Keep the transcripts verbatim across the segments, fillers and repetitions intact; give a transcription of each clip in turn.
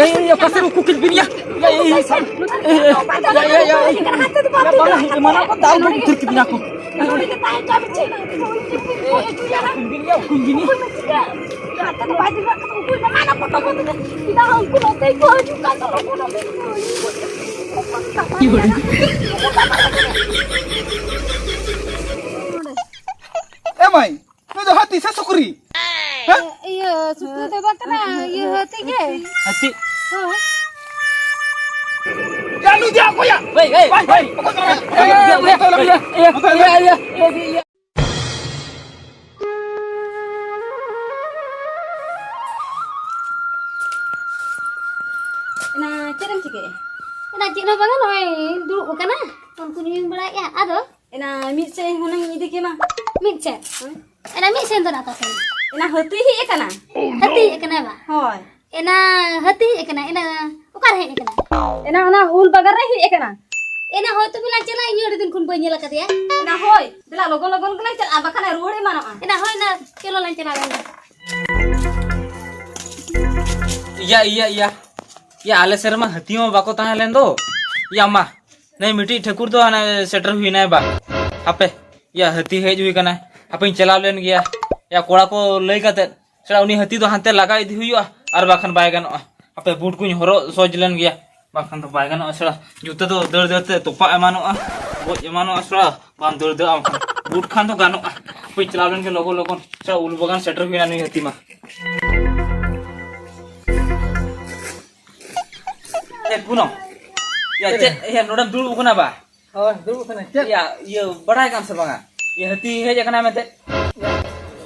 ᱮᱭ, ᱮᱭ, ᱚᱠᱟ ᱥᱮᱫ ᱩᱠᱩ ᱠᱮᱫ ᱵᱤᱱ ᱭᱟ? ᱮᱭ, ᱮᱭ, ᱮᱭ, ᱥᱟᱵ᱾ ᱮᱭ, ᱮᱭ, ᱮᱭ, ᱮᱭ, ᱮᱭ, ᱮᱭ, ᱮᱭ, ᱵᱟᱝᱟ, ᱮᱢᱟᱱᱟᱜ ᱠᱚ ᱫᱟᱞ ᱜᱚᱡ ᱩᱛᱟᱹᱨ ᱠᱮᱫ ᱵᱤᱱᱟ ᱠᱚ᱾ ᱱᱚᱰᱮ ᱜᱮ ᱛᱟᱦᱮᱸ ᱦᱚᱪᱚᱣᱟᱜ ᱢᱮ, ᱪᱮᱫ ᱩᱠᱩ ᱵᱤᱱ ᱭᱟ, ᱩᱠᱩ ᱵᱤᱱ ᱭᱟ? ᱩᱠᱩ ᱵᱤᱱ ᱭᱟ? ᱟᱛᱮ ᱫᱚ ᱵᱟᱭ ᱫᱩᱲᱩᱵ ᱠᱟᱱᱟ, ᱩᱠᱩ ᱵᱤᱱ ᱢᱟᱱᱟ ᱯᱚᱴᱚᱢ ᱠᱟᱛᱮ ᱪᱮᱫᱟᱜ ᱩᱱᱠᱩ ᱱᱚᱛᱮ ᱠᱚ ᱦᱤᱡᱩᱜ ᱠᱟᱱ ᱫᱚ, ᱞᱚᱜᱚᱱ ᱱᱚᱛᱮ ᱠᱚ ᱦᱤᱡᱩᱜ ᱠᱟᱱ ᱫᱚ᱾ ᱮ ᱢᱟᱹᱭ, ᱱᱩᱭ ᱫᱚ ᱦᱟᱹᱛᱤ ᱥᱮ ᱥᱩᱠᱨᱤ? ᱦᱮᱸ? ᱤᱭᱟᱹ, ᱥᱩᱠᱨᱤ ᱫᱚ ᱵᱟᱝ ᱠᱟᱱᱟ, ᱤᱭᱟᱹ, ᱦᱟᱹᱛᱤ ᱜᱮ᱾ ᱦᱟᱹᱛᱤ? ᱦᱳᱭ᱾ ᱭᱟ, ᱱᱩᱭ ᱫᱚ ᱚᱠᱚᱭᱟ? ᱦᱳᱭ, ᱦᱳᱭ, ᱵᱟᱭ, ᱦᱳᱭ᱾ ᱵᱟᱭ, ᱚᱠᱚᱭ ᱠᱟᱱᱟ? ᱦᱳᱭ, ᱦᱳᱭ, ᱦᱳᱭ, ᱦᱳᱭ᱾ ᱮᱱᱟ, ᱪᱮᱫ ᱮᱢ ᱪᱤᱠᱟᱹᱭᱮᱫᱼᱟ? ᱮᱱᱟ, ᱪᱮᱫ ᱦᱚᱸ ᱵᱟᱝᱟ, ᱱᱚᱜᱼᱚᱭ ᱫᱩᱲᱩᱵ ᱟᱠᱟᱱᱟ, ᱯᱷᱳᱱ ᱠᱚ ᱧᱩᱧ ᱵᱟᱲᱟᱭᱮᱫᱼᱟ᱾ ᱟᱫᱚ? ᱮᱱᱟ, ᱢᱤᱫ ᱥᱮᱫ ᱦᱩᱱᱟᱹᱝ ᱤᱫᱤ ᱠᱮᱢᱟ᱾ ᱢᱤᱫ ᱥᱮᱫ? ᱦᱮᱸ᱾ ᱮᱱᱟ, ᱢᱤᱫ ᱥᱮᱫ ᱫᱚ ᱱᱟᱜ ᱚᱠᱟ ᱥᱮᱫ? ᱮᱱᱟ, ᱦᱟᱹᱛᱤ ᱦᱮᱡ ᱟᱠᱟᱱᱟ᱾ ᱦᱟᱹᱛᱤ ᱦᱮᱡ ᱟᱠᱟᱱᱟᱭ ᱵᱟ? ᱦᱳᱭ᱾ ᱮᱱᱟ, ᱦᱟᱹᱛᱤ ᱦᱮᱡ ᱟᱠᱟᱱᱟ, ᱮᱱᱟ ᱚᱠᱟᱨᱮ ᱦᱮᱡ ᱟᱠᱟᱱᱟ? ᱮᱱᱟ, ᱚᱱᱟ ᱩᱞ ᱵᱟᱜᱟᱱ ᱨᱮ ᱦᱮᱡ ᱟᱠᱟᱱᱟ᱾ ᱮᱱᱟ, ᱦᱳᱭ ᱛᱚᱵᱮ ᱞᱟᱝ ᱪᱟᱞᱟᱜᱼᱟ, ᱤᱧ ᱦᱚᱸ ᱟᱹᱰᱤ ᱫᱤᱱ ᱠᱷᱚᱱ ᱵᱟᱹᱧ ᱧᱮᱞ ᱟᱠᱟᱫᱮᱭᱟ᱾ ᱮᱱᱟ, ᱦᱳᱭ, ᱫᱮᱞᱟ ᱞᱚᱜᱚᱱ ᱞᱚᱜᱚᱱ ᱜᱮᱞᱟᱝ ᱪᱟᱞᱟᱜᱼᱟ, ᱵᱟᱠᱷᱟᱱ ᱮ ᱨᱩᱣᱟᱹᱲ ᱮᱢᱟᱱᱚᱜᱼᱟ᱾ ᱮᱱᱟ, ᱦᱳᱭ, ᱮᱱᱟ, ᱪᱚᱞᱚ ᱞᱟᱝ ᱪᱟᱞᱟᱣ ᱞᱮᱱ ᱜᱮ᱾ ᱤᱭᱟ, ᱤᱭᱟ, ᱤᱭᱟ, ᱤᱭᱟ, ᱟᱞᱮ ᱥᱮᱫ ᱨᱮᱢᱟ ᱦᱟᱹᱛᱤ ᱢᱟ ᱵᱟᱠᱚ ᱛᱟᱦᱮᱸ ᱞᱮᱱ ᱫᱚ᱾ ᱤᱭᱟ, ᱢᱟ, ᱱᱮ ᱢᱤᱫᱴᱤᱡ ᱴᱷᱟᱹᱠᱩᱨ ᱫᱚ ᱦᱟᱱᱮ ᱥᱮᱴᱮᱨ ᱦᱩᱭᱱᱟᱭ ᱵᱟ᱾ ᱦᱟᱯᱮ, ᱤᱭᱟ, ᱦᱟᱹᱛᱤ ᱦᱮᱡ ᱦᱩᱭ ᱠᱟᱱᱟ, ᱦᱟᱯᱮᱧ ᱪᱟᱞᱟᱣ ᱞᱮᱱ ᱜᱮᱭᱟ᱾ ᱤᱭᱟ, ᱠᱚᱲᱟ ᱠᱚ ᱞᱟᱹᱭ ᱠᱟᱛᱮᱫ, ᱥᱮᱲᱟ, ᱩᱱᱤ ᱦᱟᱹᱛᱤ ᱫᱚ ᱦᱟᱱᱛᱮ ᱞᱟᱜᱟ ᱤᱫᱤ ᱦᱩᱭᱩᱜᱼᱟ, ᱟᱨ ᱵᱟᱠᱷᱟᱱ ᱵᱟᱭ ᱜᱟᱱᱚᱜᱼᱟ᱾ ᱦᱟᱯᱮ, ᱵᱩᱴ ᱠᱚᱧ ᱦᱚᱨᱚᱜ ᱥᱚᱡᱽ ᱞᱮᱱ ᱜᱮᱭᱟ, ᱵᱟᱠᱷᱟᱱ ᱫᱚ ᱵᱟᱭ ᱜᱟᱱᱚᱜᱼᱟ᱾ ᱥᱮᱲᱟ, ᱡᱩᱛᱟᱹ ᱫᱚ ᱫᱟᱹᱲ ᱫᱟᱹᱲ ᱛᱮ ᱛᱚᱯᱟᱜ ᱮᱢᱟᱱᱚᱜᱼᱟ, ᱜᱚᱡ ᱮᱢᱟᱱᱚᱜᱼᱟ᱾ ᱥᱮᱲᱟ, ᱵᱟᱢ ᱫᱟᱹᱲ ᱫᱟᱹᱲ ᱟᱢ ᱠᱷᱟᱱ, ᱵᱩᱴ ᱠᱷᱟᱱ ᱫᱚ ᱜᱟᱱᱚᱜᱼᱟ᱾ ᱦᱟᱯᱮ, ᱪᱟᱞᱟᱣ ᱞᱮᱱ ᱜᱮ ᱞᱚᱜᱚᱱ ᱞᱚᱜᱚᱱ᱾ ᱥᱮᱲᱟ, ᱩᱞ ᱵᱟᱜᱟᱱ ᱥᱮᱴᱮᱨ ᱦᱩᱭᱱᱟ ᱱᱩᱭ ᱦᱟᱹᱛᱤ ᱢᱟ᱾ ᱮ, ᱯᱩᱱᱚᱢ, ᱭᱟ, ᱪᱮᱫ? ᱪᱮᱫ? ᱭᱟ, ᱱᱚᱰᱮᱢ ᱫᱩᱲᱩᱵ ᱟᱠᱟᱱᱟ ᱵᱟ? ᱦᱳᱭ, ᱫᱩᱲᱩᱵ ᱟᱠᱟᱱᱟᱹᱧ᱾ ᱪᱮᱫ? ᱭᱟ, ᱤᱭᱟᱹ, ᱵᱟᱲᱟᱭ ᱠᱟᱱ ᱥᱮ ᱵᱟᱝᱟ? ᱭᱟ, ᱦᱟᱹᱛᱤ ᱦᱮᱡ ᱟᱠᱟᱱᱟ ᱢᱮᱱᱛᱮ᱾ ᱭᱟ,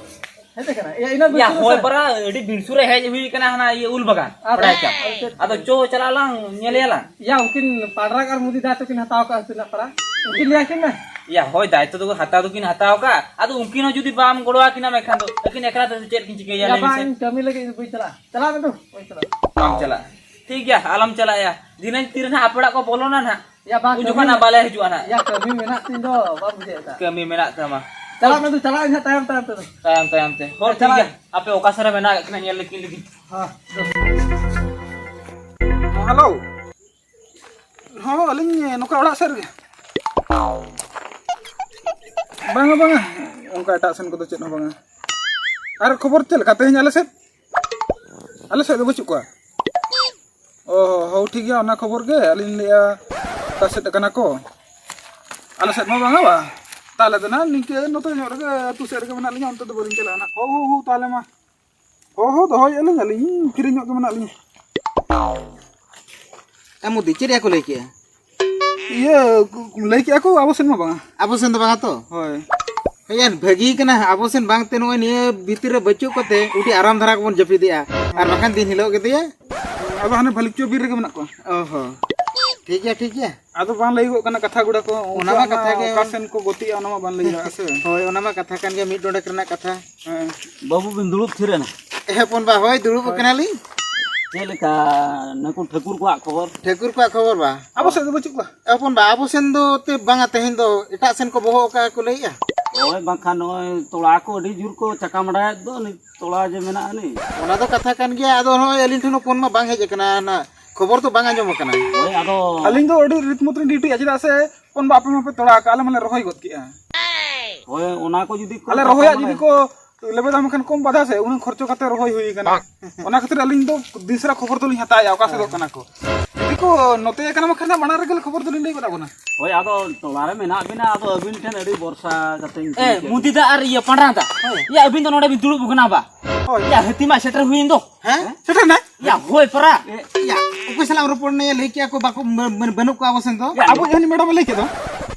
ᱦᱮᱡ ᱟᱠᱟᱱᱟ? ᱭᱟ, ᱤᱱᱟᱹ ᱭᱟ, ᱵᱤᱨ ᱥᱩᱨ ᱦᱳᱭ, ᱨᱮ᱾ ᱵᱟᱲᱟ, ᱟᱹᱰᱤ ᱵᱤᱨ ᱥᱩᱨ ᱨᱮ ᱦᱮᱡ ᱦᱩᱭ ᱟᱠᱟᱱᱟ, ᱦᱟᱱᱟ ᱤᱭᱟᱹ ᱩᱞ ᱵᱟᱜᱟᱱ᱾ ᱟᱫᱚ, ᱵᱟᱲᱟᱭ ᱠᱟᱱ᱾ ᱟᱫᱚ ᱪᱮᱫ? ᱟᱫᱚ ᱪᱚ, ᱪᱟᱞᱟᱜ ᱟᱞᱟᱝ, ᱧᱮᱞᱮᱭᱟᱞᱟᱝ᱾ ᱭᱟ, ᱩᱱᱠᱤᱱ ᱯᱟᱲᱨᱟᱜ ᱟᱨ ᱢᱩᱫᱤ ᱫᱟ ᱛᱟᱹᱠᱤᱱ ᱦᱟᱛᱟᱣ ᱠᱟᱜᱼᱟ ᱦᱟᱹᱛᱤ ᱨᱮᱱᱟᱜ ᱯᱟᱲᱟ᱾ ᱩᱱᱠᱤᱱ ᱞᱟᱹᱭ ᱟᱹᱠᱤᱱ ᱢᱮ᱾ ᱭᱟ, ᱦᱳᱭ, ᱫᱟᱭᱤᱛᱛᱚ ᱫᱚ ᱦᱟᱛᱟᱣ ᱫᱚᱠᱤᱱ ᱦᱟᱛᱟᱣ ᱠᱟᱜᱼᱟ᱾ ᱟᱫᱚ ᱩᱱᱠᱤᱱ ᱦᱚᱸ ᱡᱩᱫᱤ ᱵᱟᱢ ᱜᱚᱲᱚ ᱟᱹᱠᱤᱱᱟ, ᱢᱮᱱᱠᱷᱟᱱ ᱫᱚ ᱟᱹᱠᱤᱱ ᱮᱠᱞᱟ ᱛᱮ ᱪᱮᱫ ᱠᱤᱱ ᱪᱤᱠᱟᱹᱭᱟ, ᱭᱟ, ᱞᱟᱹᱭ ᱢᱮᱥᱮ? ᱵᱟᱝ, ᱤᱧ ᱠᱟᱹᱢᱤ ᱞᱟᱹᱜᱤᱫ ᱵᱟᱹᱧ ᱪᱟᱞᱟᱜᱼᱟ᱾ ᱪᱟᱞᱟᱜ ᱢᱮ ᱛᱚ, ᱵᱟᱹᱧ ᱪᱟᱞᱟᱜᱼᱟ᱾ ᱵᱟᱢ ᱪᱟᱞᱟᱜᱼᱟ? ᱴᱷᱤᱠ ᱜᱮᱭᱟ, ᱟᱞᱚᱢ ᱪᱟᱞᱟᱜᱼᱟ᱾ ᱫᱷᱤᱱᱟᱹᱝ ᱛᱤᱨᱮ ᱱᱟᱦᱟᱜ ᱟᱯᱮ ᱚᱲᱟᱜ ᱠᱚ ᱵᱚᱞᱚᱱᱟ ᱱᱟᱦᱟᱜ, ᱭᱟ, ᱵᱟᱝ, ᱩᱱ ᱡᱚᱠᱷᱚᱱ ᱠᱟᱹᱢᱤ ᱱᱟᱜ ᱵᱟᱞᱮ ᱦᱤᱡᱩᱜᱼᱟ ᱱᱟᱜ᱾ ᱭᱟ, ᱠᱟᱹᱢᱤ ᱢᱮᱱᱟᱜ ᱛᱤᱧ ᱫᱚ, ᱵᱟᱢ ᱵᱩᱡᱷᱟᱹᱣ ᱮᱫᱟ? ᱠᱟᱹᱢᱤ ᱢᱮᱱᱟᱜ ᱛᱟᱢᱟ᱾ ᱪᱟᱞᱟᱜ ᱢᱮ, ᱫᱩ, ᱪᱟᱞᱟᱜ ᱟᱹᱧ ᱦᱟᱸᱜ ᱛᱟᱭᱚᱢ, ᱛᱟᱭᱚᱢ ᱛᱮᱫᱚ᱾ ᱛᱟᱭᱚᱢ, ᱛᱟᱭᱚᱢ ᱛᱮ᱾ ᱦᱚᱸ, ᱴᱷᱤᱠ ᱪᱟᱞᱟᱜ ᱜᱮᱭᱟ᱾ ᱟᱯᱮ ᱚᱠᱟ ᱥᱮᱫ ᱨᱮ ᱢᱮᱱᱟᱜ ᱟᱠᱟᱫ ᱠᱤᱱᱟ ᱧᱮᱞ ᱞᱮᱠᱤᱱ ᱞᱟᱹᱜᱤᱫ᱾ ᱦᱮᱸ᱾ ᱦᱮᱞᱳ᱾ ᱦᱚᱸ, ᱟᱹᱞᱤᱧ ᱱᱚᱝᱠᱟ ᱚᱲᱟᱜ ᱥᱮᱫ ᱨᱮᱜᱮ᱾ ᱵᱟᱝᱟ, ᱵᱟᱝᱟ, ᱚᱱᱠᱟ ᱮᱴᱟᱜ ᱥᱮᱱ ᱠᱚᱫᱚ ᱪᱮᱫ ᱦᱚᱸ ᱵᱟᱝᱟ᱾ ᱟᱨ ᱠᱷᱚᱵᱚᱨ ᱪᱮᱫ ᱞᱮᱠᱟ ᱛᱮᱦᱮᱧ ᱟᱞᱮ ᱥᱮᱫ? ᱟᱞᱮ ᱥᱮᱫ ᱫᱚ ᱵᱟᱹᱪᱩᱜ ᱠᱚᱣᱟ᱾ ᱚ, ᱦᱚᱸ, ᱴᱷᱤᱠ ᱜᱮᱭᱟ, ᱚᱱᱟ ᱠᱷᱚᱵᱚᱨ ᱜᱮ ᱟᱹᱞᱤᱧ ᱞᱟᱹᱭᱟ ᱚᱠᱟ ᱥᱮᱫ ᱟᱠᱟᱱᱟ ᱠᱚ᱾ ᱟᱞᱮ ᱥᱮᱫ ᱢᱟ ᱵᱟᱝᱟ ᱵᱟ᱾ ᱛᱟᱦᱚᱞᱮ ᱫᱚ ᱱᱟᱦᱟᱜ ᱱᱤᱝᱠᱟᱹ ᱱᱚᱛᱮ ᱧᱚᱜ ᱨᱮᱜᱮ ᱟᱹᱛᱩ ᱥᱮᱫ ᱨᱮᱜᱮ ᱢᱮᱱᱟᱜ ᱞᱤᱧᱟ, ᱚᱱᱛᱮ ᱫᱚ ᱵᱟᱹᱞᱤᱧ ᱪᱟᱞᱟᱜᱼᱟ ᱱᱟᱦᱟᱜ᱾ ᱦᱚᱸ, ᱦᱚᱸ, ᱦᱚᱸ, ᱛᱟᱦᱚᱞᱮ ᱢᱟ᱾ ᱦᱚᱸ, ᱦᱚᱸ, ᱫᱚᱦᱚᱭᱮᱫᱼᱟ ᱞᱤᱧ, ᱟᱹᱞᱤᱧ ᱯᱷᱤᱨᱤ ᱧᱚᱜ ᱜᱮ ᱢᱮᱱᱟᱜ ᱞᱤᱧᱟ᱾ ᱮ ᱢᱳᱫᱤ, ᱪᱮᱫ ᱨᱮᱭᱟᱜ ᱠᱚ ᱞᱟᱹᱭ ᱠᱮᱜᱼᱟ? ᱤᱭᱟᱹ, ᱞᱟᱹᱭ ᱠᱮᱜᱼᱟ ᱠᱚ, ᱟᱵᱚ ᱥᱮᱱ ᱢᱟ ᱵᱟᱝᱟ᱾ ᱟᱵᱚ ᱥᱮᱱ ᱫᱚ ᱵᱟᱝᱟ ᱛᱚ? ᱦᱳᱭ᱾ ᱦᱮᱸ, ᱵᱷᱟᱹᱜᱤ ᱠᱟᱱᱟ, ᱟᱵᱚ ᱥᱮᱱ ᱵᱟᱝ ᱛᱮ ᱱᱚᱜᱼᱚᱭ ᱱᱤᱭᱟᱹ ᱵᱷᱤᱛᱤᱨ ᱨᱮ ᱵᱟᱹᱪᱩᱜ ᱠᱚᱛᱮ ᱟᱹᱰᱤ ᱟᱨᱟᱢ ᱫᱷᱟᱨᱟ ᱜᱮᱵᱚᱱ ᱡᱟᱹᱯᱤᱫᱮᱜᱼᱟ᱾ ᱟᱨ ᱵᱟᱠᱷᱟᱱ ᱫᱤᱱ ᱦᱤᱞᱳᱜ ᱜᱮ ᱫᱮᱭᱟ᱾ ᱟᱫᱚ ᱦᱟᱱᱮ ᱵᱷᱟᱞᱤᱠᱪᱚ ᱵᱤᱨ ᱨᱮᱜᱮ ᱢᱮᱱᱟᱜ ᱠᱚᱣᱟ᱾ ᱚ ᱦᱚᱸ᱾ ᱴᱷᱤᱠ ᱜᱮᱭᱟ, ᱴᱷᱤᱠ ᱜᱮᱭᱟ᱾ ᱟᱫᱚ ᱵᱟᱝ ᱞᱟᱹᱭᱚᱜ ᱠᱟᱱᱟ ᱠᱟᱛᱷᱟ ᱜᱩᱲᱟ ᱠᱚ, ᱚᱱᱟ ᱢᱟ ᱩᱱᱠᱩᱣᱟᱜ ᱠᱟᱛᱷᱟ ᱜᱮ᱾ ᱚᱠᱟ ᱥᱮᱱ ᱠᱚ ᱜᱚᱛᱤᱜᱼᱟ, ᱚᱱᱟ ᱢᱟ ᱵᱟᱝ ᱞᱟᱹᱭᱚᱜᱼᱟ ᱥᱮ᱾ ᱦᱳᱭ, ᱚᱱᱟ ᱢᱟ ᱠᱟᱛᱷᱟ ᱠᱟᱱ ᱜᱮᱭᱟ, ᱢᱤᱫ ᱰᱚᱸᱰᱮᱠ ᱨᱮᱱᱟᱜ ᱠᱟᱛᱷᱟ᱾ ᱦᱮᱸ᱾ ᱵᱟᱹᱵᱩ ᱵᱤᱱ ᱫᱩᱲᱩᱵ ᱛᱷᱤᱨ ᱮᱱᱟ? ᱦᱮᱸ, ᱦᱚᱯᱚᱱ ᱵᱟ, ᱦᱳᱭ, ᱫᱩᱲᱩᱵ ᱦᱳᱭ᱾ ᱟᱠᱟᱱᱟᱞᱤᱧ᱾ ᱪᱮᱫ ᱞᱮᱠᱟ ᱱᱩᱠᱩ ᱴᱷᱟᱹᱠᱩᱨ ᱠᱚᱣᱟᱜ ᱠᱷᱚᱵᱚᱨ? ᱴᱷᱟᱹᱠᱩᱨ ᱠᱚᱣᱟᱜ ᱠᱷᱚᱵᱚᱨ ᱵᱟ? ᱟᱵᱚ ᱥᱮᱫ ᱫᱚ ᱵᱟᱹᱪᱩᱜ ᱠᱚᱣᱟ᱾ ᱦᱚᱯᱚᱱ ᱵᱟ, ᱟᱵᱚ ᱥᱮᱱ ᱫᱚ ᱛᱮ ᱵᱟᱝᱟ, ᱛᱮᱦᱮᱧ ᱫᱚ ᱮᱴᱟᱜ ᱥᱮᱱ ᱠᱚ ᱵᱚᱦᱚᱜ ᱟᱠᱟᱫ ᱠᱚ ᱞᱟᱹᱭᱮᱜᱼᱟ᱾ ᱦᱳᱭ, ᱵᱟᱝᱠᱷᱟᱱ ᱱᱚᱜᱼᱚᱭ ᱛᱚᱲᱟ ᱠᱚ ᱟᱹᱰᱤ ᱡᱳᱨ ᱠᱚ ᱪᱟᱠᱟ ᱢᱟᱰᱟᱭᱮᱫ ᱫᱚ, ᱩᱱᱤ ᱛᱚᱲᱟ ᱡᱮ ᱢᱮᱱᱟᱜᱼᱟ ᱱᱤ᱾ ᱚᱱᱟ ᱫᱚ ᱠᱟᱛᱷᱟ ᱠᱟᱱ ᱜᱮᱭᱟ, ᱟᱫᱚ ᱱᱚᱜᱼᱚᱭ ᱟᱹᱞᱤᱧ ᱴᱷᱮᱱ ᱦᱚᱸ ᱯᱷᱳᱱ ᱢᱟ ᱵᱟᱝ ᱦᱮᱡ ᱟᱠᱟᱱᱟ, ᱚᱱᱟ ᱠᱷᱚᱵᱚᱨ ᱫᱚ ᱵᱟᱝ ᱟᱸᱡᱚᱢ ᱟᱠᱟᱱᱟ᱾ ᱦᱳᱭ, ᱟᱫᱚ ᱟᱹᱞᱤᱧ ᱫᱚ ᱟᱹᱰᱤ ᱨᱤᱛ ᱢᱚᱛᱚ ᱞᱤᱧ ᱰᱤᱭᱩᱴᱤᱭᱟ, ᱪᱮᱫᱟᱜ ᱥᱮ ᱯᱷᱳᱱ ᱵᱟ ᱟᱯᱮ ᱢᱟᱯᱮ ᱛᱚᱲᱟ ᱟᱠᱟᱫ, ᱟᱞᱮ ᱢᱟᱞᱮ ᱨᱚᱦᱚᱭ ᱜᱚᱫ ᱠᱮᱜᱼᱟ᱾ ᱦᱳᱭ, ᱚᱱᱟ ᱠᱚ ᱡᱩᱫᱤ ᱠᱚ ᱟᱞᱮ ᱨᱚᱦᱚᱭᱟᱜ ᱢᱟᱱᱮ ᱡᱩᱫᱤ ᱠᱚ ᱞᱮᱵᱮᱫᱟ ᱢᱮᱱᱠᱷᱟᱱ ᱠᱚᱢ ᱵᱟᱫᱷᱟ ᱥᱮ, ᱩᱱᱟᱹᱜ ᱠᱷᱚᱨᱪᱚ ᱠᱟᱛᱮ ᱨᱚᱦᱚᱭ ᱦᱩᱭ ᱟᱠᱟᱱᱟ᱾ ᱚᱱᱟ ᱠᱷᱟᱹᱛᱤᱨ ᱟᱹᱞᱤᱧ ᱫᱚ ᱫᱤᱱ ᱥᱟᱨᱟ ᱠᱷᱚᱵᱚᱨ ᱫᱚᱞᱤᱧ ᱦᱟᱛᱟᱣᱮᱜᱼᱟ, ᱚᱠᱟ ᱥᱮᱫᱚᱜ ᱠᱟᱱᱟ ᱠᱚ᱾ ᱡᱩᱫᱤ ᱠᱚ ᱱᱚᱛᱮ ᱟᱠᱟᱱᱟ ᱢᱟᱠᱷᱟᱱ ᱦᱟᱸᱜ ᱢᱟᱲᱟᱝ ᱨᱮᱜᱮ ᱞᱮ ᱠᱷᱚᱵᱚᱨ ᱫᱚᱞᱤᱧ ᱞᱟᱹᱭ ᱜᱚᱫ ᱟᱵᱚᱱᱟ᱾ ᱦᱳᱭ, ᱟᱫᱚ ᱴᱚᱞᱟ ᱨᱮ ᱢᱮᱱᱟᱜ ᱵᱤᱱᱟ, ᱟᱫᱚ ᱟᱹᱵᱤᱱ ᱴᱷᱮᱱ ᱟᱹᱰᱤ ᱵᱷᱚᱨᱥᱟ ᱠᱟᱛᱮ ᱤᱧ ᱮ, ᱠᱩᱞᱤ ᱠᱮᱫ ᱢᱩᱫᱤ ᱵᱤᱱᱟ᱾ ᱫᱟ ᱟᱨ ᱤᱭᱟᱹ ᱯᱟᱸᱰᱟ ᱫᱟ᱾ ᱦᱳᱭ᱾ ᱭᱟ, ᱟᱹᱵᱤᱱ ᱫᱚ ᱱᱚᱰᱮ ᱵᱤᱱ ᱫᱩᱲᱩᱵ ᱟᱠᱟᱱᱟ ᱵᱟ? ᱦᱳᱭ᱾ ᱭᱟ, ᱦᱟᱹᱛᱤ ᱢᱟ ᱥᱮᱴᱮᱨ ᱦᱩᱭᱮᱱ ᱫᱚ᱾ ᱦᱮᱸ? ᱥᱮᱴᱮᱨ ᱮᱱᱟᱭ? ᱭᱟ, ᱦᱳᱭ ᱯᱟᱨᱟ᱾ ᱮ, ᱭᱟ, ᱚᱠᱚᱭ ᱥᱟᱞᱟᱜ ᱮᱢ ᱨᱚᱯᱚᱲ ᱱᱟᱭᱟ? ᱞᱟᱹᱭ ᱠᱮᱜᱼᱟ ᱠᱚ ᱵᱟᱠᱚ, ᱢᱟᱱᱮ, ᱵᱟᱹᱱᱩᱜ ᱠᱚᱣᱟ ᱟᱵᱚ ᱥᱮᱱ ᱫᱚ᱾ ᱭᱟ, ᱟᱵᱚ ᱡᱟᱦᱟᱸᱭ ᱢᱮᱰᱟᱢ ᱮ ᱞᱟᱹᱭ ᱠᱮᱫ ᱫᱚ᱾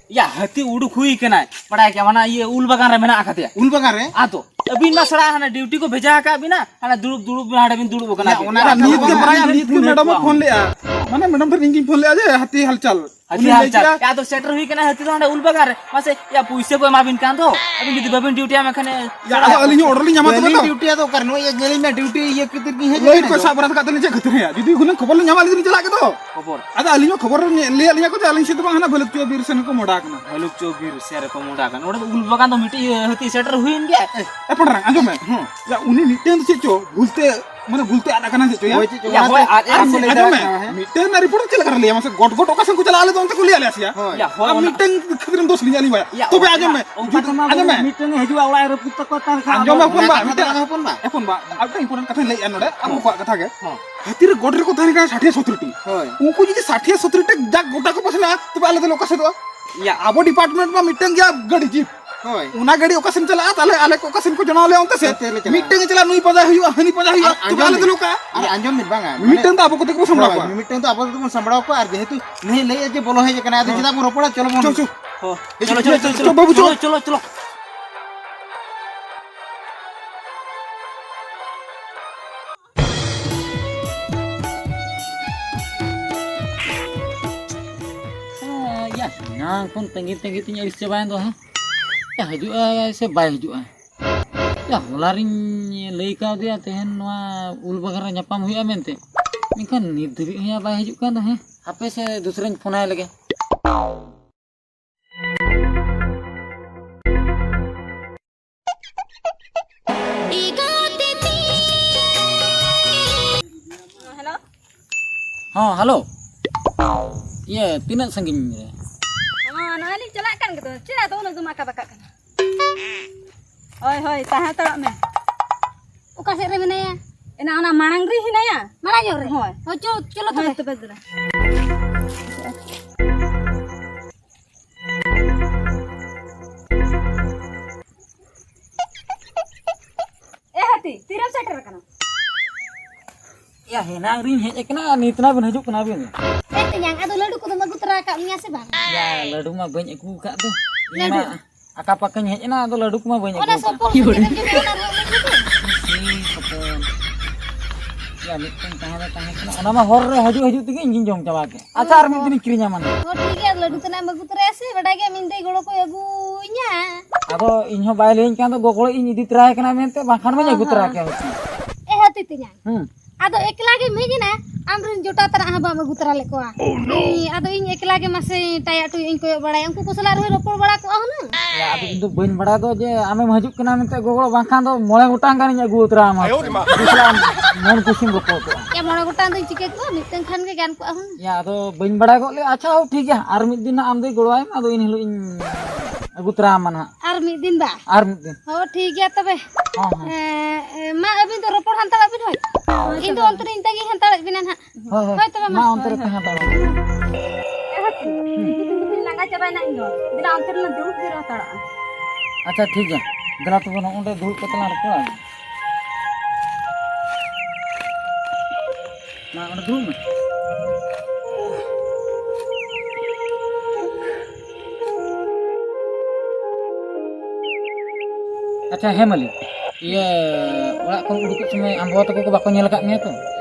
ᱭᱟ, ᱦᱟᱹᱛᱤ ᱩᱰᱩᱠ ᱦᱩᱭ ᱠᱟᱱᱟᱭ᱾ ᱵᱟᱲᱟᱭ ᱠᱮᱜᱼᱟ, ᱚᱱᱟ ᱤᱭᱟᱹ ᱩᱞ ᱵᱟᱜᱟᱱ ᱨᱮ ᱢᱮᱱᱟᱜ ᱟᱠᱟᱫᱮᱭᱟ᱾ ᱩᱞ ᱵᱟᱜᱟᱱ ᱨᱮ? ᱟᱫᱚ, ᱟᱹᱵᱤᱱ ᱢᱟ ᱥᱟᱞᱟ ᱦᱟᱱᱟ ᱰᱤᱭᱩᱴᱤ ᱠᱚ ᱵᱷᱮᱡᱟ ᱟᱠᱟᱫ ᱵᱤᱱᱟ, ᱦᱟᱱᱟ ᱫᱩᱲᱩᱵ, ᱫᱩᱲᱩᱵ ᱵᱤᱱ, ᱦᱟᱸᱰᱮ ᱵᱤᱱ ᱫᱩᱲᱩᱵ ᱟᱠᱟᱱᱟ᱾ ᱭᱟ, ᱚᱱᱟ ᱭᱟ, ᱠᱟᱛᱷᱟ ᱱᱤᱛ ᱫᱚ ᱜᱮ ᱵᱟᱝ ᱯᱨᱟᱭ ᱠᱟᱱᱟ᱾ ᱱᱤᱛ ᱜᱮ ᱢᱮᱰᱟᱢ ᱮ ᱯᱷᱳᱱ ᱞᱮᱜᱼᱟ᱾ ᱢᱟᱱᱮ, ᱢᱮᱰᱟᱢ ᱴᱷᱮᱱ ᱤᱧ ᱜᱤᱧ ᱯᱷᱳᱱ ᱞᱮᱜᱼᱟ ᱡᱮ, ᱦᱟᱹᱛᱤ ᱦᱟᱞᱪᱟᱞ᱾ ᱦᱟᱹᱛᱤ ᱩᱱᱤ ᱞᱟᱹᱭ ᱦᱟᱞᱪᱟᱞ᱾ ᱠᱮᱫᱟ, ᱭᱟ, ᱟᱫᱚ ᱥᱮᱴᱮᱨ ᱦᱩᱭ ᱠᱟᱱᱟ ᱦᱟᱹᱛᱤ ᱫᱚ ᱦᱟᱸᱰᱮ ᱩᱞ ᱵᱟᱜᱟᱱ ᱨᱮ᱾ ᱢᱟᱥᱮ, ᱭᱟ, ᱯᱩᱭᱥᱟᱹ ᱠᱚ ᱮᱢᱟ ᱵᱤᱱ ᱠᱟᱱ ᱫᱚ᱾ ᱟᱹᱵᱤᱱ ᱡᱩᱫᱤ ᱵᱟᱵᱤᱱ ᱰᱤᱭᱩᱴᱤᱭᱟ, ᱢᱮᱱᱠᱷᱟᱱ, ᱭᱟ, ᱟᱫᱚ ᱟᱹᱞᱤᱧ ᱦᱚᱸ ᱚᱨᱰᱟᱨ ᱞᱤᱧ ᱧᱟᱢᱟ ᱛᱚᱵᱮ ᱵᱟᱹᱞᱤᱧ ᱛᱚ᱾ ᱰᱤᱭᱩᱴᱤᱭᱟ ᱫᱚ ᱚᱠᱟᱨᱮ? ᱱᱚᱜᱼᱚᱭ ᱤᱭᱟᱹ ᱧᱮᱞᱤᱧ ᱢᱮ, ᱰᱤᱭᱩᱴᱤ ᱤᱭᱟᱹ ᱠᱷᱟᱹᱛᱤᱨ ᱜᱤᱧ ᱦᱮᱡ ᱞᱟᱹᱭ ᱟᱠᱟᱱᱟ ᱠᱚ ᱤᱧ ᱫᱚ᱾ ᱥᱟᱵ ᱵᱟᱲᱟ ᱠᱟᱛᱮ ᱞᱤᱧ ᱪᱮᱫ ᱠᱷᱟᱹᱛᱤᱨ ᱦᱮᱸ? ᱡᱩᱫᱤ ᱦᱩᱱᱟᱹᱝ ᱠᱷᱚᱵᱚᱨ ᱞᱤᱧ ᱧᱟᱢᱟ, ᱟᱹᱞᱤᱧ ᱫᱚᱞᱤᱧ ᱪᱟᱞᱟᱜ ᱜᱮᱫᱚ᱾ ᱠᱷᱚᱵᱚᱨ? ᱟᱫᱚ ᱟᱹᱞᱤᱧ ᱦᱚᱸ ᱠᱷᱚᱵᱚᱨ ᱞᱤᱧ ᱞᱟᱹᱭ ᱟᱹᱞᱤᱧᱟ ᱠᱚ ᱡᱮ ᱟᱹᱞᱤᱧ ᱥᱮᱫ ᱫᱚ ᱵᱟᱝ, ᱦᱟᱱᱟ ᱵᱷᱟᱹᱞᱩᱠ ᱪᱚ ᱵᱤᱨ ᱥᱮᱱ ᱨᱮᱠᱚ ᱢᱚᱰᱟ ᱟᱠᱟᱱᱟ᱾ ᱵᱷᱟᱹᱞᱩᱠ ᱪᱚ ᱵᱤᱨ ᱥᱮᱱ ᱨᱮᱠᱚ ᱢᱚᱰᱟ ᱟᱠᱟᱱᱟ᱾ ᱚᱸᱰᱮ ᱫᱚ ᱩᱞ ᱵᱟᱜᱟᱱ ᱫᱚ ᱢᱤᱫᱴᱤᱡ ᱦᱟᱹᱛᱤ ᱥᱮᱴᱮᱨ ᱦᱩᱭᱮᱱ ᱜᱮᱭᱟ᱾ ᱮ, ᱮ ᱯᱟᱴᱷᱟᱨ, ᱟᱸᱡᱚᱢ ᱢᱮ᱾ ᱦᱮᱸ᱾ ᱭᱟ, ᱩᱱᱤ ᱢᱤᱫᱴᱮᱱ ᱫᱚ ᱪᱮᱫ ᱪᱚ ᱵᱷᱩᱞᱛᱮ, ᱢᱟᱱᱮ ᱵᱷᱩᱞᱛᱮ ᱟᱫ ᱟᱠᱟᱱᱟ ᱪᱮᱫ ᱪᱚ, ᱭᱟ? ᱦᱳᱭ, ᱪᱮᱫ ᱪᱚ, ᱭᱟ, ᱚᱱᱟᱛᱮ ᱦᱳᱭ, ᱟᱫ ᱟᱨ ᱮᱱ ᱥᱮ ᱟᱸᱡᱚᱢ ᱢᱮ᱾ ᱟᱫ ᱟᱠᱟᱱᱟ, ᱦᱮᱸ᱾ ᱢᱤᱫᱴᱮᱱ ᱨᱮᱱᱟᱜ ᱨᱤᱯᱳᱨᱴ ᱪᱮᱫ ᱞᱮᱠᱟ ᱨᱮ ᱞᱟᱹᱭᱟ ᱢᱟᱥᱮ? ᱜᱚᱴ ᱜᱚᱴ ᱚᱠᱟ ᱥᱮᱱ ᱠᱚ ᱪᱟᱞᱟᱜᱼᱟ, ᱟᱞᱮ ᱫᱚ ᱚᱱᱛᱮ ᱠᱚ ᱞᱟᱹᱭ ᱟᱞᱮᱭᱟ ᱥᱮ ᱭᱟ? ᱦᱳᱭ᱾ ᱭᱟ, ᱦᱳᱭ, ᱟᱨ ᱚᱱᱟ ᱢᱤᱫᱴᱮᱱ ᱠᱷᱟᱹᱛᱤᱨ ᱮᱢ ᱫᱳᱥ ᱞᱤᱧᱟ ᱟᱹᱞᱤᱧ ᱵᱟᱭᱟ᱾ ᱭᱟ, ᱛᱚᱵᱮ ᱚᱱᱟ, ᱟᱸᱡᱚᱢ ᱢᱮ, ᱚᱱᱠᱟ ᱡᱩᱫᱤ, ᱛᱮᱢᱟ ᱟᱸᱡᱚᱢ ᱢᱮ᱾ ᱢᱤᱫᱴᱮᱱ ᱮ ᱦᱤᱡᱩᱜᱼᱟ ᱚᱲᱟᱜ ᱨᱮ ᱯᱩᱛᱟᱹ ᱠᱚ ᱛᱟᱦᱮᱱ ᱠᱷᱟᱱ ᱟᱸᱡᱚᱢ ᱢᱮ, ᱟᱵᱚ ᱦᱚᱯᱚᱱ ᱵᱟ, ᱚᱱᱟ ᱢᱤᱫᱴᱮᱱ, ᱠᱟᱛᱷᱟ ᱫᱚ ᱦᱚᱯᱚᱱ ᱵᱟ᱾ ᱦᱚᱯᱚᱱ ᱵᱟ, ᱟᱨ ᱢᱤᱫᱴᱟᱝ important ᱠᱟᱛᱷᱟᱧ ᱞᱟᱹᱭᱮᱫᱼᱟ ᱱᱚᱰᱮ, ᱟᱵᱚ ᱦᱚᱸ᱾ ᱠᱚᱣᱟᱜ ᱠᱟᱛᱷᱟ ᱜᱮ᱾ ᱦᱚᱸ᱾ ᱦᱟᱹᱛᱤ ᱨᱮ ᱜᱚᱴ ᱨᱮᱠᱚ ᱛᱟᱦᱮᱱ ᱠᱟᱱᱟ ᱥᱟᱴᱷᱤᱭᱟ ᱥᱚᱛᱨᱤ ᱴᱤ᱾ ᱦᱳᱭ᱾ ᱩᱱᱠᱩ ᱡᱩᱫᱤ ᱥᱟᱴᱷᱤᱭᱟ ᱥᱚᱛᱨᱤ ᱴᱤ ᱡᱟᱠ ᱜᱚᱴᱟ ᱠᱚ ᱯᱟᱥᱱᱟᱜᱼᱟ, ᱛᱚᱵᱮ ᱟᱞᱮ ᱫᱚᱞᱮ ᱚᱠᱟ ᱥᱮᱫᱚᱜᱼᱟ? ᱭᱟ᱾ ᱟᱵᱚ department ᱢᱟ ᱢᱤᱫᱴᱟᱝ ᱜᱮᱭᱟ ᱜᱟᱹᱰᱤ, ᱡᱤᱯ᱾ ᱦᱳᱭ᱾ ᱚᱱᱟ ᱜᱟᱹᱰᱤ ᱚᱠᱟ ᱥᱮᱱ ᱪᱟᱞᱟᱜᱼᱟ, ᱛᱟᱦᱞᱮ ᱟᱞᱮ ᱠᱚ ᱚᱠᱟ ᱥᱮᱱ ᱠᱚ ᱡᱚᱱᱟᱣ ᱞᱮᱭᱟ ᱚᱱᱛᱮ ᱥᱮᱫ᱾ ᱚᱱᱛᱮ ᱞᱮ ᱪᱟᱞᱟᱜᱼᱟ᱾ ᱢᱤᱫᱴᱟᱝ ᱮ ᱪᱟᱞᱟᱜᱼᱟ, ᱱᱩᱭ ᱯᱟᱸᱡᱟ ᱦᱩᱭᱩᱜᱼᱟ, ᱦᱟᱹᱱᱤ ᱯᱟᱸᱡᱟ ᱦᱩᱭᱩᱜᱼᱟ, ᱟᱨ ᱛᱚᱵᱮ ᱟᱸᱡᱚᱢ ᱟᱞᱮ ᱵᱤᱱ, ᱫᱚᱞᱮ ᱚᱠᱟ? ᱟᱨ ᱟᱸᱡᱚᱢ ᱵᱤᱱ, ᱵᱟᱝᱟ, ᱢᱤᱫᱴᱟᱝ ᱢᱟᱱᱮ ᱫᱚ ᱟᱵᱚ ᱠᱚᱛᱮ ᱜᱮᱵᱚ ᱥᱟᱢᱵᱲᱟᱣ ᱦᱳᱭ, ᱠᱚᱣᱟ᱾ ᱢᱤᱫᱴᱟᱝ ᱫᱚ ᱟᱵᱚ ᱠᱚᱛᱮ ᱵᱚᱱ ᱥᱟᱢᱵᱲᱟᱣ ᱠᱚᱣᱟ, ᱟᱨ ᱡᱮᱦᱮᱛᱩ ᱱᱩᱭ ᱞᱟᱹᱭᱮᱫᱼᱟ ᱡᱮ ᱵᱚᱞᱚ ᱦᱮᱡ ᱟᱠᱟᱱᱟᱭ, ᱟᱫᱚ ᱦᱮᱸ᱾ ᱪᱮᱫᱟᱜ ᱵᱚᱱ ᱨᱚᱯᱚᱲᱟ? ᱪᱚᱞᱚ ᱵᱚᱱ᱾ ᱪᱚ, ᱪᱚ᱾ ᱦᱳᱭ᱾ ᱪᱚᱞᱚ, ᱪᱚᱞᱚ, ᱪᱚᱞᱚ, ᱪᱚᱞᱚ, ᱵᱟᱹᱵᱩ, ᱪᱚᱞᱚ᱾ ᱪᱚᱞᱚ, ᱪᱚᱞᱚ, ᱪᱚᱞᱚ᱾ ᱭᱟ, ᱮᱱᱟᱝ ᱠᱷᱚᱱ ᱛᱟᱺᱜᱤ ᱛᱟᱺᱜᱤ ᱛᱤᱧ ᱟᱹᱲᱤᱥ ᱪᱟᱵᱟᱭᱮᱱ ᱫᱚ, ᱦᱮᱸ? ᱭᱟ, ᱦᱤᱡᱩᱜ ᱟᱭ ᱥᱮ ᱵᱟᱭ ᱦᱤᱡᱩᱜᱼᱟ? ᱭᱟ, ᱦᱚᱞᱟ ᱨᱤᱧ ᱞᱟᱹᱭ ᱠᱟᱣᱫᱮᱭᱟ ᱛᱮᱦᱮᱧ ᱱᱚᱣᱟ ᱩᱞ ᱵᱟᱜᱟᱱ ᱨᱮ ᱧᱟᱯᱟᱢ ᱦᱩᱭᱩᱜᱼᱟ ᱢᱮᱱᱛᱮ, ᱢᱮᱱᱠᱷᱟᱱ ᱱᱤᱛ ᱫᱷᱟᱹᱵᱤᱡ ᱦᱚᱸ ᱭᱟ ᱵᱟᱭ ᱦᱤᱡᱩᱜ ᱠᱟᱱ ᱫᱚ, ᱦᱮᱸ? ᱦᱟᱯᱮ ᱥᱮ ᱫᱩᱥᱨᱟᱧ ᱯᱷᱳᱱᱟᱭ ᱞᱮᱜᱮ᱾ ᱦᱮᱞᱳ᱾ ᱦᱚᱸ, ᱦᱮᱞᱳ᱾ ᱤᱭᱟᱹ, ᱛᱤᱱᱟᱹᱜ ᱥᱟᱺᱜᱤᱧ ᱨᱮ? ᱦᱚᱸ, ᱱᱚᱜᱼᱚᱭ ᱞᱤᱧ ᱪᱟᱞᱟᱜ ᱠᱟᱱ ᱜᱮᱫᱚ᱾ ᱪᱮᱫ ᱟᱫᱚ ᱩᱱᱟᱹᱜ ᱫᱚᱢ ᱟᱠᱟ ᱵᱟᱠᱟᱜ ᱠᱟᱱᱟ? ᱦᱳᱭ, ᱦᱳᱭ, ᱛᱟᱦᱮᱸ ᱦᱟᱛᱟᱲᱚᱜ ᱢᱮ᱾ ᱚᱠᱟ ᱥᱮᱫ ᱨᱮ ᱢᱮᱱᱟᱭᱟ? ᱮᱱᱟ ᱚᱱᱟ ᱢᱟᱲᱟᱝ ᱨᱮ ᱦᱮᱱᱟᱭᱟ᱾ ᱢᱟᱲᱟᱝ ᱧᱚᱜ ᱨᱮ? ᱦᱳᱭ᱾ ᱦᱳᱭ, ᱪᱚ, ᱪᱚᱞᱚ ᱦᱳᱭ, ᱛᱚᱵᱮ᱾ ᱛᱚᱵᱮ ᱫᱮᱞᱟ᱾ ᱮ ᱦᱟᱹᱛᱤ, ᱛᱤᱨᱮᱢ ᱥᱮᱴᱮᱨ ᱟᱠᱟᱱᱟ? ᱭᱟ, ᱦᱮᱱᱟᱝ ᱨᱤᱧ ᱦᱮᱡ ᱟᱠᱟᱱᱟ, ᱱᱤᱛ ᱱᱟ ᱵᱤᱱ ᱦᱤᱡᱩᱜ ᱠᱟᱱᱟ ᱵᱤᱱ? ᱮ ᱛᱮᱧᱟᱝ, ᱟᱫᱚ ᱞᱟᱹᱰᱩ ᱠᱚᱫᱚᱢ ᱟᱹᱜᱩ ᱛᱚᱨᱟ ᱟᱠᱟᱫ ᱞᱤᱧᱟ ᱥᱮ ᱵᱟᱝ? ᱭᱟ, ᱞᱟᱹᱰᱩ ᱢᱟ ᱵᱟᱹᱧ ᱟᱹᱜᱩ ᱟᱠᱟᱫ ᱫᱚ᱾ ᱤᱧ ᱢᱟ ᱞᱟᱹᱰᱩ? ᱟᱠᱟ ᱯᱟᱠᱟᱧ ᱦᱮᱡ ᱮᱱᱟ, ᱟᱫᱚ ᱞᱟᱹᱰᱩ ᱠᱚᱢᱟ ᱵᱟᱹᱧ ᱚᱱᱟ ᱟᱹᱜᱩ ᱟᱠᱟᱫ᱾ ᱥᱚᱯᱚᱞ ᱥᱚᱯᱚᱞ ᱮᱢ ᱡᱚᱢᱟ, ᱚᱱᱟ ᱨᱮᱦᱚᱸ ᱞᱟᱹᱰᱩ ᱫᱚ᱾ ᱤᱥᱤ ᱦᱚᱯᱚᱱ᱾ ᱢᱤᱫᱴᱮᱱ ᱛᱟᱦᱮᱸ ᱫᱚ ᱛᱟᱦᱮᱸ ᱠᱟᱱᱟ, ᱚᱱᱟ ᱢᱟ ᱦᱚᱨ ᱨᱮ ᱦᱤᱡᱩᱜ ᱦᱤᱡᱩᱜ ᱛᱮᱜᱮ ᱤᱧ ᱜᱤᱧ ᱡᱚᱢ ᱪᱟᱵᱟ ᱠᱮᱫ᱾ ᱟᱪᱪᱷᱟ, ᱟᱨ ᱢᱤᱫ ᱫᱤᱱᱤᱧ ᱠᱤᱨᱤᱧᱟ ᱢᱟᱱᱮ᱾ ᱦᱚᱸ, ᱴᱷᱤᱠ ᱜᱮᱭᱟ, ᱞᱟᱹᱰᱩ ᱛᱮᱱᱟᱜ ᱮᱢ ᱟᱹᱜᱩ ᱛᱚᱨᱟᱭᱟ ᱥᱮ, ᱵᱟᱰᱟᱭ ᱜᱮᱭᱟᱢ ᱤᱧ ᱫᱚᱭ ᱜᱚᱲᱚ ᱠᱚᱭ ᱟᱹᱜᱩᱧᱟ᱾ ᱟᱫᱚ ᱤᱧ ᱦᱚᱸ ᱵᱟᱭ ᱞᱟᱹᱭᱟᱹᱧ ᱠᱟᱱ ᱫᱚ ᱜᱚᱜᱚ ᱤᱧ ᱤᱫᱤ ᱛᱚᱨᱟᱭ ᱠᱟᱱᱟ ᱢᱮᱱᱛᱮ, ᱵᱟᱝᱠᱷᱟᱱ ᱢᱟᱧ ᱟᱹᱜᱩ ᱛᱚᱨᱟ ᱠᱮᱭᱟ ᱦᱳᱭᱛᱳ᱾ ᱮ ᱦᱟᱹᱛᱤ ᱛᱤᱧᱟ᱾ ᱦᱩᱸ᱾ ᱟᱫᱚ ᱮᱠᱞᱟ ᱜᱮᱢ ᱦᱮᱡ ᱮᱱᱟ, ᱟᱢᱨᱮᱱ ᱡᱚᱴᱟᱣ ᱛᱟᱱᱟᱜ ᱦᱚᱸ ᱵᱟᱢ ᱟᱹᱜᱩ ᱛᱚᱨᱟ ᱞᱮᱫ ᱠᱚᱣᱟ᱾ ᱤᱧ, ᱟᱫᱚ ᱤᱧ ᱮᱠᱞᱟ ᱜᱮ ᱢᱟᱥᱮ ᱴᱟᱭᱟ ᱴᱩᱭ ᱤᱧ ᱠᱚᱭᱚᱜ ᱵᱟᱲᱟᱭᱟ, ᱩᱱᱠᱩ ᱠᱚ ᱥᱟᱞᱟᱜ ᱨᱮᱦᱚᱸ ᱨᱚᱯᱚᱲ ᱵᱟᱲᱟ ᱠᱚᱜᱼᱟ ᱦᱩᱱᱟᱹᱝ᱾ ᱭᱟ, ᱟᱫᱚ ᱤᱧ ᱫᱚ ᱵᱟᱹᱧ ᱵᱟᱲᱟᱭ ᱫᱚ ᱡᱮ ᱟᱢᱮᱢ ᱦᱤᱡᱩᱜ ᱠᱟᱱᱟ ᱢᱮᱱᱛᱮ ᱜᱚᱜᱚ, ᱵᱟᱝᱠᱷᱟᱱ ᱫᱚ ᱢᱚᱬᱮ ᱜᱚᱴᱟᱝ ᱜᱟᱱᱤᱧ ᱟᱹᱜᱩ ᱩᱛᱟᱹᱨᱟ ᱟᱢᱟ᱾ ᱟᱭᱳ ᱨᱮ ᱢᱟ᱾ ᱩᱱᱠᱩ ᱥᱟᱞᱟᱜ ᱢᱚᱱ ᱠᱩᱥᱤᱢ ᱨᱚᱯᱚᱲ ᱠᱚᱜᱼᱟ᱾ ᱭᱟ, ᱢᱚᱬᱮ ᱜᱚᱴᱟᱝ ᱫᱚᱧ ᱪᱤᱠᱟᱹ ᱠᱚᱣᱟ, ᱢᱤᱫᱴᱟᱝ ᱠᱷᱟᱱ ᱜᱮ ᱜᱟᱱ ᱠᱚᱜᱼᱟ ᱦᱩᱱᱟᱹᱝ᱾ ᱭᱟ, ᱟᱫᱚ ᱵᱟᱹᱧ ᱵᱟᱲᱟᱭ ᱜᱚᱫ ᱞᱮᱫᱼᱟ᱾ ᱟᱪᱪᱷᱟ, ᱦᱳ, ᱴᱷᱤᱠ ᱜᱮᱭᱟ, ᱟᱨ ᱢᱤᱫ ᱫᱤᱱ ᱦᱟᱸᱜ ᱟᱢ ᱫᱚᱭ ᱜᱚᱲᱚᱣᱟᱭ ᱢᱮ, ᱟᱫᱚ ᱤᱧ ᱦᱤᱞᱳᱜ ᱤᱧ ᱟᱹᱜᱩ ᱛᱚᱨᱟ ᱟᱢᱟ ᱱᱟᱦᱟᱜ᱾ ᱟᱨ ᱢᱤᱫ ᱫᱤᱱ ᱵᱟ? ᱟᱨ ᱢᱤᱫ ᱫᱤᱱ᱾ ᱦᱳ, ᱴᱷᱤᱠ ᱜᱮᱭᱟ ᱛᱚᱵᱮ᱾ ᱦᱚᱸ, ᱦᱚᱸ᱾ ᱮᱸ, ᱮᱸ, ᱢᱟ, ᱟᱹᱵᱤᱱ ᱫᱚ ᱨᱚᱯᱚᱲ ᱦᱟᱱᱛᱟᱲᱚᱜ ᱵᱤᱱ ᱦᱳᱭ᱾ ᱦᱳᱭ, ᱤᱧ ᱫᱚ ᱛᱚᱵᱮ᱾ ᱚᱱᱛᱮ ᱨᱮ ᱤᱧ ᱛᱟᱺᱜᱤ ᱦᱟᱱᱛᱟᱲᱚᱜ ᱵᱤᱱᱟ ᱱᱟᱦᱟᱜ᱾ ᱦᱳᱭ, ᱦᱳᱭ᱾ ᱦᱳᱭ, ᱛᱚᱵᱮ ᱢᱟ᱾ ᱢᱟ, ᱚᱱᱛᱮ ᱨᱮ ᱦᱳᱭ, ᱛᱟᱦᱮᱸ ᱦᱳᱭ᱾ ᱦᱟᱛᱟᱲᱚᱜ ᱢᱮ᱾ ᱮ ᱦᱟᱹᱛᱤ, ᱦᱩᱸ᱾ ᱜᱩᱯᱤ ᱜᱩᱯᱤ ᱞᱟᱸᱜᱟ ᱪᱟᱵᱟᱭᱮᱱᱟ ᱤᱧ ᱫᱚ᱾ ᱫᱮᱞᱟ, ᱚᱱᱛᱮ ᱨᱮᱞᱟᱝ ᱫᱩᱲᱩᱵ ᱡᱤᱨᱟᱹᱣ ᱦᱟᱛᱟᱲᱚᱜᱼᱟ᱾ ᱟᱪᱪᱷᱟ, ᱴᱷᱤᱠ ᱜᱮᱭᱟ᱾ ᱫᱮᱞᱟ ᱛᱚᱵᱮ, ᱱᱚᱜᱼᱚ ᱱᱚᱸᱰᱮ ᱫᱩᱲᱩᱵ ᱠᱟᱛᱮ ᱞᱟᱝ ᱨᱚᱯᱚᱲᱟ᱾ ᱢᱟ, ᱚᱸᱰᱮ ᱫᱩᱲᱩᱵ ᱢᱮ᱾ ᱟᱪᱪᱷᱟ, ᱦᱮᱸ ᱢᱟᱹᱞᱤ, ᱤᱭᱟᱹ, ᱚᱲᱟᱜ ᱠᱷᱚᱱ ᱩᱰᱩᱠᱚᱜ ᱥᱚᱢᱚᱭ ᱟᱢ ᱵᱟᱵᱟ ᱛᱟᱠᱚ ᱠᱚ ᱵᱟᱠᱚ ᱧᱮᱞ ᱟᱠᱟᱫ ᱢᱮᱭᱟ ᱛᱚ?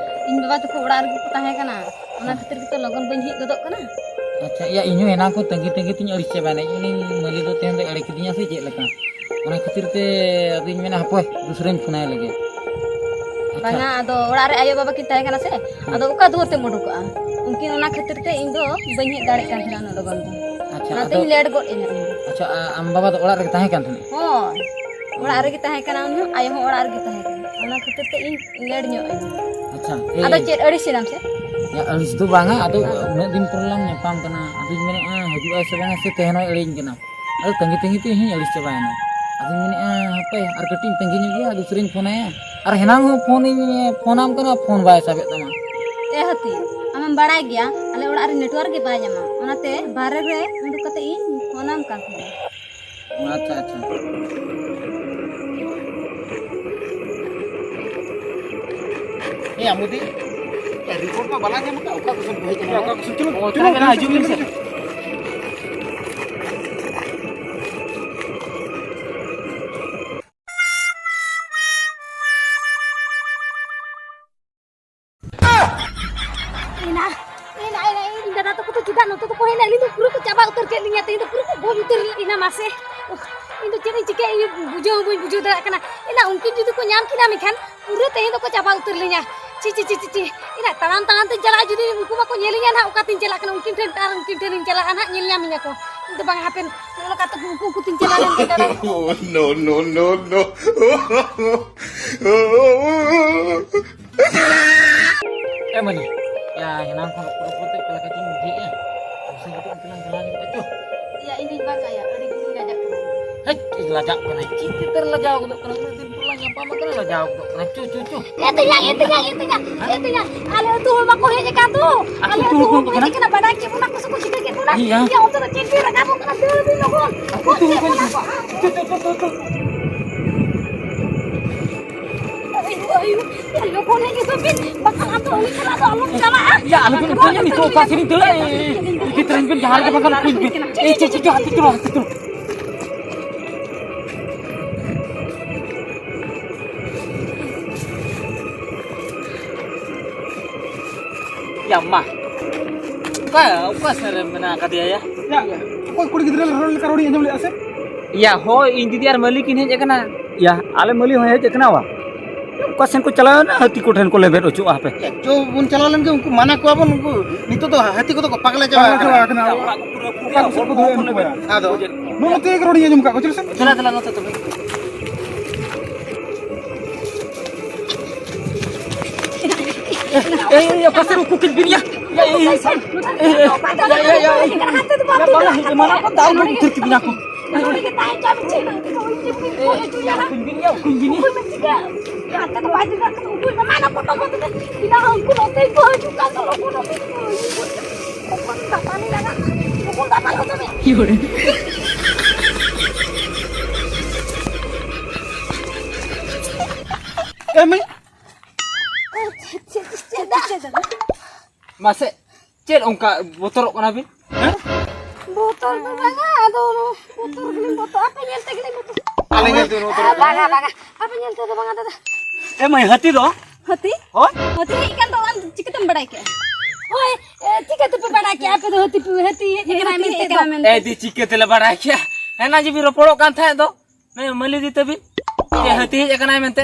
ᱤᱧ ᱵᱟᱵᱟ ᱛᱟᱠᱚ ᱚᱲᱟᱜ ᱨᱮᱜᱮ ᱠᱚ ᱛᱟᱦᱮᱸ ᱠᱟᱱᱟ, ᱚᱱᱟ ᱠᱷᱟᱹᱛᱤᱨ ᱜᱮᱛᱚ ᱞᱚᱜᱚᱱ ᱵᱟᱹᱧ ᱦᱮᱡ ᱜᱚᱫᱚᱜ ᱠᱟᱱᱟ᱾ ᱟᱪᱪᱷᱟ, ᱤᱭᱟᱹ, ᱤᱧ ᱦᱚᱸ ᱮᱱᱟᱝ ᱠᱷᱚᱱ ᱛᱟᱺᱜᱤ ᱛᱟᱺᱜᱤ ᱛᱤᱧ ᱟᱹᱲᱤᱥ ᱪᱟᱵᱟᱭᱮᱱᱟ᱾ ᱤᱧ ᱢᱮᱱᱫᱟᱹᱧ, ᱢᱟᱹᱞᱤ ᱫᱚ ᱛᱮᱦᱮᱧ ᱫᱚᱭ ᱮᱲᱮ ᱠᱤᱫᱤᱧᱟ ᱥᱮ ᱪᱮᱫ ᱞᱮᱠᱟ? ᱚᱱᱟ ᱠᱷᱟᱹᱛᱤᱨ ᱛᱮ ᱟᱫᱚᱧ ᱢᱮᱱᱟ, ᱦᱟᱯᱳᱭ, ᱫᱩᱥᱨᱟᱧ ᱯᱷᱳᱱᱟᱭ ᱞᱮᱜᱮ᱾ ᱟᱪᱪᱷᱟ᱾ ᱵᱟᱝᱟ, ᱟᱫᱚ ᱚᱲᱟᱜ ᱨᱮ ᱟᱭᱳ ᱵᱟᱵᱟ ᱠᱤᱱ ᱛᱟᱦᱮᱸ ᱠᱟᱱᱟ ᱥᱮ, ᱦᱩᱸ᱾ ᱟᱫᱚ ᱚᱠᱟ ᱫᱩᱣᱟᱹᱨ ᱛᱮᱢ ᱩᱰᱩᱠᱚᱜᱼᱟ? ᱩᱱᱠᱤᱱ ᱚᱱᱟ ᱠᱷᱟᱹᱛᱤᱨ ᱛᱮ ᱤᱧ ᱫᱚ ᱵᱟᱹᱧ ᱦᱮᱡ ᱫᱟᱲᱮᱭᱟᱜ ᱠᱟᱱ ᱛᱟᱦᱮᱱᱟ ᱩᱱᱟᱹᱜ ᱞᱚᱜᱚᱱ ᱫᱚ᱾ ᱟᱪᱪᱷᱟ, ᱚᱱᱟᱛᱮᱧ ᱟᱫᱚ ᱞᱮᱴ ᱜᱚᱫ ᱮᱱᱟ ᱤᱧ ᱫᱚ᱾ ᱟᱪᱪᱷᱟ, ᱟ-, ᱟᱢ ᱵᱟᱵᱟ ᱫᱚ ᱚᱲᱟᱜ ᱨᱮᱜᱮ ᱛᱟᱦᱮᱸ ᱠᱟᱱ ᱛᱟᱦᱮᱸᱫ? ᱦᱳᱭ, ᱚᱲᱟᱜ ᱨᱮᱜᱮ ᱛᱟᱦᱮᱸ ᱠᱟᱱᱟ, ᱩᱱᱤ ᱦᱚᱸ, ᱟᱭᱳ ᱦᱚᱸ ᱚᱲᱟᱜ ᱨᱮᱜᱮ ᱛᱟᱦᱮᱸ ᱠᱟᱱᱟ, ᱚᱱᱟ ᱠᱷᱟᱹᱛᱤᱨ ᱛᱮ ᱤᱧ ᱞᱮᱴ ᱧᱚᱜ ᱮᱱᱟ᱾ ᱟᱪᱪᱷᱟ, ᱮ, ᱟᱫᱚ ᱪᱮᱫ ᱟᱹᱲᱤᱥ ᱮᱱᱟᱢ ᱥᱮ? ᱭᱟ, ᱟᱹᱲᱤᱥ ᱫᱚ ᱵᱟᱝᱟ, ᱟᱫᱚ ᱦᱮᱸ᱾ ᱩᱱᱟᱹᱜ ᱫᱤᱱ ᱯᱚᱨᱮ ᱞᱟᱝ ᱧᱟᱯᱟᱢ ᱠᱟᱱᱟ, ᱟᱫᱚᱧ ᱢᱮᱱᱮᱫᱼᱟ, ᱦᱤᱡᱩᱜ ᱟᱭ ᱥᱮ ᱵᱟᱝᱟ, ᱥᱮ ᱛᱟᱦᱮᱱ ᱦᱚᱸᱭ ᱮᱲᱮᱧ ᱠᱟᱱᱟ᱾ ᱟᱫᱚ ᱛᱟᱺᱜᱤ ᱛᱟᱺᱜᱤ ᱛᱮ ᱤᱧ ᱦᱚᱸᱧ ᱟᱹᱲᱤᱥ ᱪᱟᱵᱟᱭᱮᱱᱟ᱾ ᱟᱫᱚᱧ ᱢᱮᱱᱮᱫᱼᱟ, ᱦᱟᱯᱮ ᱟᱨ ᱠᱟᱹᱴᱤᱡ ᱤᱧ ᱛᱟᱺᱜᱤ ᱧᱚᱜ ᱜᱮᱭᱟ, ᱟᱨ ᱩᱥᱟᱹᱨᱟᱧ ᱯᱷᱳᱱᱟᱭᱟ᱾ ᱟᱨ ᱦᱮᱱᱟᱝ ᱦᱚᱸ ᱯᱷᱳᱱᱤᱧ ᱯᱷᱳᱱᱟᱢ ᱠᱟᱱᱟ, ᱯᱷᱳᱱ ᱵᱟᱭ ᱥᱟᱵᱮᱫ ᱛᱟᱢᱟ᱾ ᱮ ᱦᱟᱹᱛᱤ, ᱟᱢᱮᱢ ᱵᱟᱲᱟᱭ ᱜᱮᱭᱟ, ᱟᱞᱮ ᱚᱲᱟᱜ ᱨᱮ ᱱᱮᱴᱣᱟᱨᱠ ᱜᱮ ᱵᱟᱭ ᱧᱟᱢᱟ, ᱚᱱᱟᱛᱮ ᱵᱟᱦᱨᱮ ᱨᱮ ᱩᱰᱩᱠ ᱠᱟᱛᱮ ᱤᱧ ᱯᱷᱳᱱᱟᱢ ᱠᱟᱱ ᱛᱟᱦᱮᱸᱱᱟ᱾ ᱟᱪᱪᱷᱟ, ᱟᱪᱪᱷᱟ᱾ ᱮ ᱟᱢᱩᱫᱤ, ᱮ, ᱨᱤᱯᱳᱨᱴ ᱢᱟ ᱵᱟᱞᱟᱝ ᱧᱟᱢ ᱟᱠᱟᱫ, ᱚᱠᱟ ᱠᱚᱥᱮᱱ ᱠᱚ ᱦᱮᱡ ᱮᱱᱟ? ᱚᱠᱟ ᱠᱚᱥᱮᱱ? ᱪᱚᱞᱚ, ᱚ, ᱪᱚᱞᱚ, ᱛᱟᱦᱚᱞᱮ ᱦᱤᱡᱩᱜ ᱵᱤᱱ ᱥᱮ᱾ ᱮᱱᱟ, ᱮᱱᱟ, ᱮᱱᱟ, ᱤᱧ ᱫᱟᱫᱟ ᱛᱟᱠᱚ ᱫᱚ ᱪᱮᱫᱟᱜ ᱱᱚᱛᱮ ᱫᱚᱠᱚ ᱦᱮᱡ ᱮᱱᱟ? ᱟᱹᱞᱤᱧ ᱫᱚ ᱯᱩᱨᱟᱹ ᱠᱚ ᱪᱟᱵᱟ ᱩᱛᱟᱹᱨ ᱠᱮᱫ ᱞᱤᱧᱟ, ᱛᱮᱦᱮᱧ ᱫᱚ ᱯᱩᱨᱟᱹ ᱠᱚ ᱜᱚᱡ ᱩᱛᱟᱹᱨ ᱮᱱᱟ ᱢᱟᱥᱮ᱾ ᱩᱦ, ᱤᱧ ᱫᱚ ᱪᱮᱫ ᱤᱧ ᱪᱤᱠᱟᱹᱭᱟ, ᱤᱧ ᱵᱩᱡᱷᱟᱹᱣ ᱦᱚᱸ ᱵᱟᱹᱧ ᱵᱩᱡᱷᱟᱹᱣ ᱫᱟᱲᱮᱭᱟᱜ ᱠᱟᱱᱟ᱾ ᱮᱱᱟ ᱩᱱᱠᱤᱱ ᱡᱩᱫᱤ ᱠᱚ ᱧᱟᱢ ᱠᱤᱱᱟ ᱢᱮᱱᱠᱷᱟᱱ ᱯᱩᱨᱟᱹ ᱛᱮᱦᱮᱧ ᱫᱚᱠᱚ ᱪᱟᱵᱟ ᱩᱛᱟᱹᱨ ᱞᱤᱧᱟ᱾ ᱪᱤ, ᱪᱤ, ᱪᱤ, ᱪᱤ, ᱪᱤ᱾ ᱮᱱᱟ ᱛᱟᱲᱟᱢ ᱛᱟᱲᱟᱢ ᱛᱤᱧ ᱪᱟᱞᱟᱜᱼᱟ, ᱡᱩᱫᱤ ᱩᱱᱠᱩ ᱵᱟᱠᱚ ᱧᱮᱞᱤᱧᱟ ᱱᱟᱦᱟᱜ, ᱚᱠᱟᱛᱤᱧ ᱪᱟᱞᱟᱜ ᱠᱟᱱᱟ? ᱩᱱᱠᱤᱱ ᱴᱷᱮᱱ ᱟᱨ ᱩᱱᱠᱤᱱ ᱴᱷᱮᱱᱤᱧ ᱪᱟᱞᱟᱜᱼᱟ ᱱᱟᱦᱟᱜ, ᱧᱮᱞ ᱧᱟᱢᱤᱧᱟ ᱠᱚ᱾ ᱤᱧ ᱫᱚ ᱵᱟᱝ, ᱦᱟᱯᱮᱱ ᱱᱚᱜᱼᱚ ᱱᱚᱝᱠᱟ ᱛᱮ ᱩᱱᱠᱩ ᱩᱱᱠᱩ ᱛᱤᱧ ᱪᱟᱞᱟᱣ ᱞᱮᱱ ᱜᱮ ᱫᱟᱲᱟᱱ᱾ Oh, no, no, no, no. ᱮ ᱢᱟᱹᱱᱤ, ᱭᱟ, ᱦᱮᱱᱟᱝ ᱠᱷᱚᱱ ᱨᱚᱯᱚᱲ ᱨᱚᱯᱚᱲ ᱛᱮ ᱚᱠᱟ ᱞᱮᱠᱟ ᱪᱚᱧ ᱵᱩᱡᱷᱟᱹᱣᱮᱫᱼᱟ᱾ ᱟᱢ ᱥᱟᱶ ᱠᱟᱹᱴᱤᱡ ᱚᱱᱛᱮ ᱞᱟᱝ ᱪᱟᱞᱟᱣ ᱧᱚᱜ ᱠᱚᱜᱼᱟ ᱪᱚ᱾ ᱭᱟ, ᱤᱧ ᱫᱚᱧ ᱵᱟᱝ ᱪᱟᱞᱟᱜᱼᱟ, ᱟᱹᱰᱤ ᱡᱳᱨᱤᱧ ᱞᱟᱡᱟᱜ ᱠᱟᱱᱟ᱾ ᱦᱮᱡ, ᱞᱟᱡᱟᱜ ᱠᱟᱱᱟᱭ, ᱪᱤᱠᱟᱹᱛᱮ ᱞᱟᱡᱟᱣ ᱜᱚᱫᱚᱜ ᱠᱟᱱᱟ? ᱩᱱᱟᱹᱜ ᱫᱤᱱ ᱯᱚᱨ ᱞᱟᱝ ᱧᱟᱯᱟᱢ ᱟᱠᱟᱱᱟ, ᱞᱟᱡᱟᱣ ᱜᱚᱫᱚᱜ ᱠᱟᱱᱟᱭ᱾ ᱪᱚ, ᱪᱚ, ᱪᱚ᱾ ᱮ ᱛᱮᱧᱟᱝ, ᱮ ᱛᱮᱧᱟᱝ, ᱮ ᱛᱮᱧᱟᱝ, ᱮ ᱛᱮᱧᱟᱝ, ᱟᱞᱮ ᱟᱹᱛᱩ ᱦᱚᱲ ᱵᱟᱠᱚ ᱦᱮᱡ ᱟᱠᱟᱱ ᱫᱚ᱾ ᱟᱞᱮ ᱟᱹᱛᱩ ᱦᱚᱲ ᱠᱚ ᱦᱮᱡ ᱟᱠᱟᱱᱟ, ᱵᱟᱰᱟᱭ ᱠᱮᱫ ᱵᱚᱱᱟ ᱠᱚ ᱥᱮ ᱠᱚ ᱪᱤᱠᱟᱹ ᱠᱮᱫ ᱵᱚᱱᱟ? ᱤᱭᱟ᱾ ᱭᱟ, ᱚᱱᱛᱮ ᱫᱚ ᱪᱮᱫ ᱵᱤᱱ ᱨᱟᱠᱟᱵᱚᱜ ᱠᱟᱱᱟ? ᱫᱟᱹᱲ ᱵᱤᱱ ᱞᱚᱜᱚᱱ᱾ ᱟᱹᱛᱩ ᱦᱚᱲ ᱠᱚ ᱦᱮᱡ ᱟᱠᱟᱱᱟ᱾ ᱪᱚ, ᱪᱚ, ᱪᱚ, ᱪᱚ, ᱪᱚ᱾ ᱟᱭᱳ, ᱟᱭᱳ, ᱭᱟ, ᱞᱚᱜᱚᱱ ᱦᱮᱡ ᱜᱚᱫᱚᱜ ᱵᱤᱱ, ᱵᱟᱠᱷᱟᱱ ᱟᱫᱚ ᱩᱱᱤ ᱥᱟᱞᱟᱜ ᱫᱚ ᱟᱞᱚᱢ ᱪᱟᱞᱟᱜᱼᱟ᱾ ᱭᱟ, ᱟᱞᱚᱵᱤᱱ ᱚᱱᱠᱟᱭᱟ, ᱱᱤᱛᱚᱜ ᱚᱠᱟ ᱥᱮᱫ ᱞᱤᱧ ᱫᱟᱹᱲᱟ? ᱤᱫᱤ ᱛᱚᱨᱟᱧ ᱵᱤᱱ, ᱡᱟᱦᱟᱸ ᱨᱮᱜᱮ ᱵᱟᱝᱠᱷᱟᱱ ᱠᱩᱧ ᱵᱤᱱ᱾ ᱮᱭ, ᱪᱚ, ᱪᱚ, ᱪᱚ, ᱦᱟᱹᱛᱤ ᱪᱚᱞᱚ, ᱦᱟᱹᱛᱤ ᱪᱚᱞᱚ᱾ ᱭᱟ ᱢᱟ, ᱚᱠᱟ, ᱚᱠᱟ ᱥᱮᱫ ᱨᱮ ᱢᱮᱱᱟᱜ ᱟᱠᱟᱫᱮᱭᱟ ᱭᱟ? ᱭᱟ, ᱚᱠᱚᱭ ᱠᱩᱲᱤ ᱜᱤᱫᱽᱨᱟᱹ ᱨᱚᱲ ᱞᱮᱠᱟ ᱨᱚᱲᱤᱧ ᱟᱸᱡᱚᱢ ᱞᱮᱫᱼᱟ ᱥᱮ? ᱭᱟ, ᱦᱳᱭ, ᱤᱧ ᱫᱤᱫᱤ ᱟᱨ ᱢᱟᱹᱞᱤ ᱠᱤᱱ ᱦᱮᱡ ᱟᱠᱟᱱᱟ᱾ ᱭᱟ, ᱟᱞᱮ ᱢᱟᱹᱞᱤ ᱦᱚᱸᱭ ᱦᱮᱡ ᱟᱠᱟᱱᱟ ᱵᱟ? ᱚᱠᱟ ᱥᱮᱱ ᱠᱚ ᱪᱟᱞᱟᱣ ᱮᱱᱟ? ᱦᱟᱹᱛᱤ ᱠᱚ ᱴᱷᱮᱱ ᱠᱚ ᱞᱮᱵᱮᱫ ᱚᱪᱚᱜᱼᱟ ᱦᱟᱯᱮ᱾ ᱪᱚ ᱵᱚᱱ ᱪᱟᱞᱟᱣ ᱞᱮᱱ ᱜᱮ, ᱩᱱᱠᱩ ᱢᱟᱱᱟ ᱠᱚᱣᱟ ᱵᱚᱱ, ᱩᱱᱠᱩ ᱱᱤᱛᱚᱜ ᱫᱚ ᱦᱟᱹᱛᱤ ᱠᱚᱫᱚ ᱠᱚ ᱯᱟᱜᱽᱞᱟ ᱪᱟᱵᱟ ᱯᱟᱜᱽᱞᱟ ᱟᱠᱟᱱᱟ᱾ ᱪᱟᱵᱟ ᱟᱠᱟᱱᱟ᱾ ᱚᱲᱟᱜ ᱠᱚ ᱯᱩᱨᱟᱹ ᱚᱠᱟ ᱠᱚ ᱥᱮᱫ ᱠᱚ ᱫᱟᱹᱲ ᱮᱱ ᱠᱚ ᱵᱟᱭᱟ? ᱟᱫᱚ ᱱᱚᱜᱼᱚ ᱱᱚᱛᱮ ᱜᱮ ᱨᱚᱲᱤᱧ ᱟᱸᱡᱚᱢ ᱠᱟᱜ ᱠᱚᱣᱟ, ᱪᱚᱞᱚ ᱥᱮ᱾ ᱫᱮᱞᱟ, ᱫᱮᱞᱟ, ᱱᱚᱛᱮ ᱛᱚᱵᱮ᱾ ᱮᱭ, ᱮᱭ, ᱚᱠᱟ ᱥᱮᱫ ᱩᱠᱩ ᱠᱤᱱ ᱵᱤᱱ ᱭᱟ? ᱮᱭ, ᱮᱭ, ᱮᱭ, ᱮᱭ, ᱮᱭ, ᱮᱭ, ᱮᱭ, ᱮᱭ, ᱵᱟᱝᱟ, ᱦᱮᱡ ᱮᱢᱟᱱᱟ ᱠᱚ ᱫᱟᱞ ᱩᱛᱟᱹᱨ ᱠᱤᱫᱤᱧᱟ ᱠᱚ᱾ ᱱᱚᱰᱮ ᱜᱮ ᱛᱟᱦᱮᱸ ᱦᱚᱪᱚᱣᱟᱜ ᱢᱮ, ᱪᱮᱫ ᱮᱢ ᱩᱭᱩᱝ ᱦᱚᱪᱚᱭᱟ? ᱩᱠᱩᱧ ᱵᱤᱱ ᱭᱟ, ᱩᱠᱩᱧ ᱵᱤᱱ ᱭᱟ᱾ ᱩᱠᱩᱭ ᱢᱮ ᱪᱤᱠᱟᱹ? ᱦᱟᱱᱛᱮ ᱫᱚ ᱵᱟᱭ ᱪᱤᱠᱟᱹᱜ ᱠᱟᱱᱟ, ᱩᱠᱩᱭ ᱢᱮ, ᱢᱟ, ᱚᱱᱟ ᱯᱚᱴᱚᱢ ᱠᱚ ᱛᱮᱜᱮ᱾ ᱮᱱᱟᱝ ᱩᱱᱠᱩ ᱱᱚᱛᱮ ᱠᱚ ᱦᱤᱡᱩᱜ ᱠᱟᱱ ᱫᱚ, ᱞᱚᱜᱚᱱ ᱱᱚᱛᱮ ᱠᱚ ᱦᱤᱡᱩᱜ ᱠᱟᱱ᱾ ᱞᱚᱜᱚᱱ ᱫᱟᱯᱟᱞ ᱞᱟᱜᱟᱜ, ᱞᱚᱜᱚᱱ ᱫᱟᱯᱟᱞ ᱦᱚᱪᱚ ᱢᱮ᱾ ᱤᱭᱟᱹ ᱵᱟᱲᱮ᱾ ᱮ ᱢᱟᱹᱭ᱾ ᱪᱮᱫ, ᱪᱮᱫ, ᱪᱮᱫ, ᱪᱮᱫ, ᱪᱮᱫ? ᱢᱟᱥᱮ, ᱪᱮᱫ ᱚᱱᱠᱟ ᱵᱚᱛᱚᱨᱚᱜ ᱠᱟᱱᱟ ᱵᱤᱱ? ᱦᱮᱸ? ᱵᱚᱛᱚᱨ ᱫᱚ ᱵᱟᱝᱟ, ᱟᱫᱚ ᱵᱚᱛᱚᱨ ᱜᱮᱞᱤᱧ ᱵᱚᱛᱚᱨ, ᱟᱯᱮ ᱧᱮᱞ ᱛᱮᱜᱮᱞᱤᱧ ᱵᱚᱛᱚᱨ᱾ ᱟᱞᱮ ᱧᱮᱞ ᱛᱮᱵᱤᱱ ᱵᱚᱛᱚᱨᱚᱜ ᱠᱟᱱᱟ? ᱵᱟᱝᱟ, ᱵᱟᱝᱟ, ᱟᱯᱮ ᱧᱮᱞ ᱛᱮᱫᱚ ᱵᱟᱝᱟ ᱫᱟᱫᱟ᱾ ᱮ ᱢᱟᱹᱭ, ᱦᱟᱹᱛᱤ ᱫᱚ? ᱦᱟᱹᱛᱤ? ᱦᱳᱭ? ᱦᱟᱹᱛᱤ ᱦᱮᱡ ᱟᱠᱟᱱ ᱫᱚ ᱟᱢ ᱪᱤᱠᱟᱹᱛᱮᱢ ᱵᱟᱲᱟᱭ ᱠᱮᱜᱼᱟ? ᱦᱳᱭ, ᱮ, ᱪᱤᱠᱟᱹ ᱛᱮᱯᱮ ᱵᱟᱲᱟᱭ ᱠᱮᱜᱼᱟ ᱟᱯᱮ ᱫᱚ ᱦᱟᱹᱛᱤ ᱯᱮ, ᱦᱟᱹᱛᱤ ᱦᱮᱡ ᱟᱠᱟᱱᱟᱭ ᱢᱮᱱᱛᱮ? ᱮ ᱫᱤ, ᱪᱤᱠᱟᱹ ᱛᱮᱞᱮ ᱵᱟᱲᱟᱭ ᱠᱮᱭᱟ? ᱦᱮᱱᱟ ᱡᱮ ᱵᱤᱱ ᱨᱚᱯᱚᱲᱚᱜ ᱠᱟᱱ ᱛᱟᱦᱮᱸᱫ ᱫᱚ, ᱱᱩᱭ ᱢᱟᱹᱞᱤ ᱫᱤ ᱛᱟᱹᱵᱤᱱ, ᱡᱮ ᱦᱟᱹᱛᱤ ᱦᱮᱡ ᱟᱠᱟᱱᱟᱭ ᱢᱮᱱᱛᱮ᱾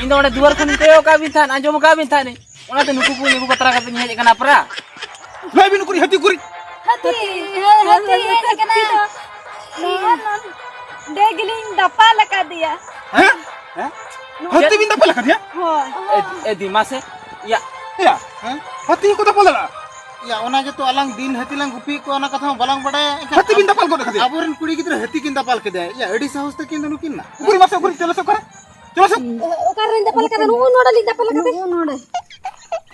ᱤᱧ ᱫᱚ ᱚᱸᱰᱮ ᱫᱩᱣᱟᱹᱨ ᱠᱷᱚᱱᱤᱧ ᱠᱚᱭᱚᱜ ᱠᱟᱜ ᱵᱤᱱ ᱛᱟᱦᱮᱸᱫ, ᱟᱸᱡᱚᱢ ᱠᱟᱜ ᱵᱤᱱ ᱛᱟᱦᱮᱸᱫ᱾ ᱚᱱᱟᱛᱮ ᱱᱩᱠᱩ ᱠᱚ ᱟᱹᱜᱩ ᱵᱟᱛᱨᱟ ᱠᱟᱛᱮᱧ ᱦᱮᱡ ᱟᱠᱟᱱᱟ ᱯᱨᱟ᱾ ᱞᱟᱹᱭ ᱵᱤᱱ ᱩᱠᱩᱨᱤᱡ ᱦᱟᱹᱛᱤ ᱩᱠᱩᱨᱤᱡ? ᱦᱟᱹᱛᱤ, ᱦᱮᱸ, ᱦᱟᱹᱛᱤ ᱦᱮᱡ ᱟᱠᱟᱱᱟ᱾ ᱱᱚᱣᱟ ᱱᱚᱰᱮ ᱜᱮᱞᱤᱧ ᱫᱟᱯᱟᱞ ᱟᱠᱟᱫᱮᱭᱟ᱾ ᱦᱮᱸ? ᱦᱮᱸ? ᱦᱟᱹᱛᱤ ᱵᱤᱱ ᱫᱟᱯᱟᱞ ᱟᱠᱟᱫᱮᱭᱟ? ᱦᱳᱭ᱾ ᱮ, ᱮ ᱫᱤ, ᱢᱟᱥᱮ, ᱭᱟ᱾ ᱭᱟ, ᱦᱮᱸ? ᱦᱟᱹᱛᱤ ᱦᱚᱸᱠᱚ ᱫᱟᱯᱟᱞ ᱫᱟᱲᱮᱭᱟᱜᱼᱟ? ᱭᱟ, ᱚᱱᱟ ᱜᱮᱛᱚ ᱟᱞᱟᱝ ᱫᱤᱱ ᱦᱟᱹᱛᱤ ᱞᱟᱝ ᱜᱩᱯᱤᱭᱮᱫ ᱠᱚᱣᱟ, ᱚᱱᱟ ᱠᱟᱛᱷᱟ ᱢᱟ ᱵᱟᱞᱟᱝ ᱵᱟᱰᱟᱭᱟ᱾ ᱮᱱᱠᱷᱟᱱ ᱦᱟᱹᱛᱤ ᱵᱤᱱ ᱫᱟᱯᱟᱞ ᱜᱚᱫ ᱟᱠᱟᱫᱮᱭᱟ? ᱟᱵᱚᱨᱮᱱ ᱠᱩᱲᱤ ᱜᱤᱫᱽᱨᱟᱹ ᱦᱟᱹᱛᱤ ᱠᱤᱱ ᱫᱟᱯᱟᱞ ᱠᱮᱫᱮᱭᱟ᱾ ᱭᱟ, ᱟᱹᱰᱤ ᱥᱟᱦᱚᱥ ᱛᱟᱹᱠᱤᱱ ᱫᱚ ᱱᱩᱠᱤᱱ ᱢᱟ᱾ ᱩᱠᱩᱨᱤᱡ ᱢᱟᱥᱮ, ᱩᱠᱩᱨᱤᱡ, ᱪᱚᱞᱚ ᱥᱮ ᱚᱠᱟᱨᱮ? ᱪᱚᱞᱚ ᱥᱮ᱾ ᱚᱠᱟᱨᱮ ᱫᱟᱯᱟᱞ ᱠᱟᱫᱟ? ᱱᱩᱜᱼᱩ ᱱᱚᱰᱮ ᱞᱤᱧ ᱫᱟᱯᱟᱞ ᱠᱟᱫᱮ᱾ ᱱᱩᱜᱼᱩ ᱱᱚᱰᱮ᱾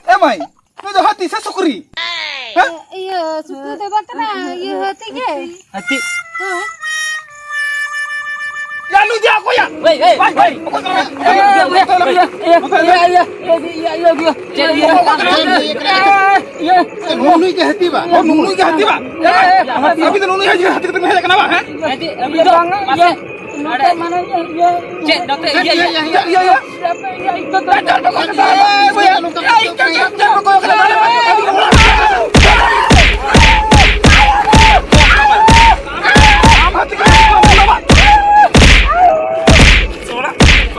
ᱮ ᱢᱟᱹᱭ, ᱱᱩᱭ ᱫᱚ ᱦᱟᱹᱛᱤ ᱥᱮ ᱥᱩᱠᱨᱤ? ᱦᱮᱸ? ᱤᱭᱟᱹ, ᱥᱩᱠᱨᱤ ᱫᱚ ᱵᱟᱝ ᱠᱟᱱᱟ, ᱤᱭᱟᱹ, ᱦᱟᱹᱛᱤ ᱜᱮ᱾ ᱦᱟᱹᱛᱤ? ᱦᱳᱭ᱾ ᱭᱟ, ᱱᱩᱭ ᱫᱚ ᱚᱠᱚᱭᱟ? ᱦᱳᱭ, ᱦᱳᱭ, ᱵᱟᱭ, ᱵᱟᱭ, ᱦᱳᱭ᱾ ᱚᱠᱚᱭ ᱠᱟᱱᱟᱭ? ᱤᱭᱟᱹ, ᱤᱭᱟᱹ, ᱤᱭᱟᱹ, ᱤᱭᱟᱹ, ᱤᱭᱟᱹ, ᱤᱭᱟᱹ, ᱤᱭᱟᱹ, ᱪᱮᱫ ᱤᱭᱟᱹ? ᱚᱠᱚᱭ ᱠᱟᱱᱟᱭ? ᱤᱭᱟᱹ᱾ ᱱᱩᱭ ᱜᱮ ᱦᱟᱹᱛᱤ ᱵᱟ? ᱦᱳᱭ, ᱱᱩᱭ ᱜᱮ ᱦᱟᱹᱛᱤ ᱵᱟ? ᱤᱭᱟᱹ, ᱤᱭᱟᱹ, ᱦᱟᱹᱛᱤ᱾ ᱟᱹᱵᱤᱱ ᱫᱚ ᱱᱩᱭ ᱦᱟᱹᱛᱤ ᱠᱟᱛᱮ ᱵᱤᱱ ᱦᱮᱡ ᱟᱠᱟᱱᱟ ᱵᱟ, ᱦᱮᱸ? ᱦᱟᱹᱛᱤ, ᱟᱹᱵᱤᱱ ᱫᱚ ᱢᱟᱥᱮ᱾ ᱱᱚᱛᱮ ᱢᱟᱱᱮ ᱤᱭᱟᱹ, ᱤᱭᱟᱹ᱾ ᱪᱮᱫ ᱱᱚᱛᱮ ᱤᱭᱟᱹ, ᱤᱭᱟᱹ, ᱤᱭᱟᱹ, ᱤᱭᱟᱹ, ᱤᱭᱟᱹ᱾ ᱤᱭᱟᱹ, ᱤᱭᱟᱹ, ᱤᱭᱟᱹ᱾